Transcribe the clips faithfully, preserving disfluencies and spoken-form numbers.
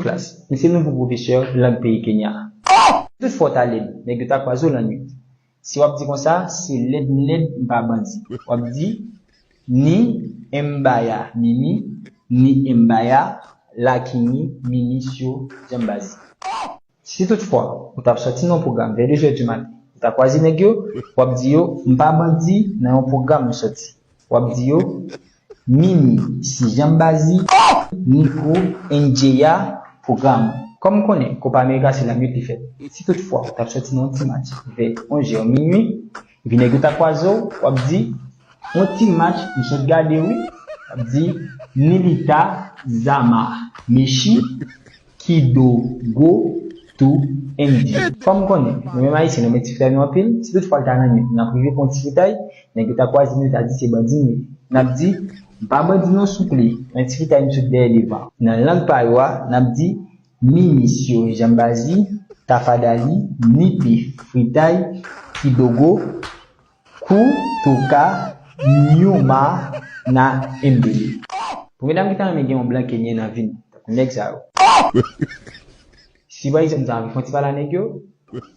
Klas, m se nouvo pwofesè lang peyi Kenya a. Tout fwa w ta lèd, nèg yo ta kwaze w lannwit. Si w ap di konsa, se lèd m lèd, m pa bandi. W ap di, ni embaya mimi, ni embaya lakini mimi syo jambazi. Si toutfwa ou t ap sòti nan yon pwogram vè de zè di maten, ou ta kwaze nèg yo, w ap di yo, m pa bandi, nan yon pwogram m sòti. W ap di yo, mimi si jambazi, niko enjeya pwogram. Kòm m konnen, Kopa Amerika se lannwit li fèt. Si toutfwa ou t ap sòti nan yon ti match vè onz è minui, epi nèg yo ta kwaze w, w ap di, yon ti match m sot gade wi, w ap di, Nilita Zama Meshi Kidogo tu N G. Kòm m konnen, nou menm Ayisyen, nou renmen ti fritay nou anpil. Si toutfwa l ta nan nwit, n ap rive pran yon ti fritay, nèg yo ta kwaze nou, yo ta di se bandi nou ye. N ap di, m pa bandi non souple, men ti fritay m sot dèyè devan. Nan lang pa yo a, n ap di, mimi syo jambazi, tafadali, nipi fritay, kidogo, kutoka nyuma na mbele. Pou medam ki ta renmen gen yon blan kenyen nan vi n, tankou nèg sa yo. Si pa egzanp, m ta anvi fè yon ti pale a nèg yo,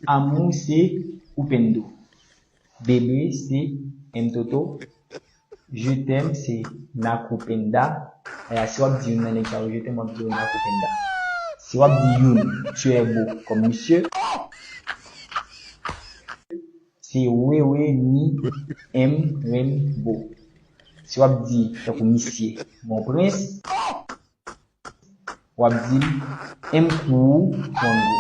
amour se upendo. Bébé se mtoto. Je t'aime se nakupenda. Aya, si w ap di youn nan nèg sa yo je t'aime, w ap di yo nakupenda. Si w ap di youn, tu es beau, kòm misye, se wewe ni m renbo. Si w ap di, tankou misye, mon prince, w ap di m kou kongo.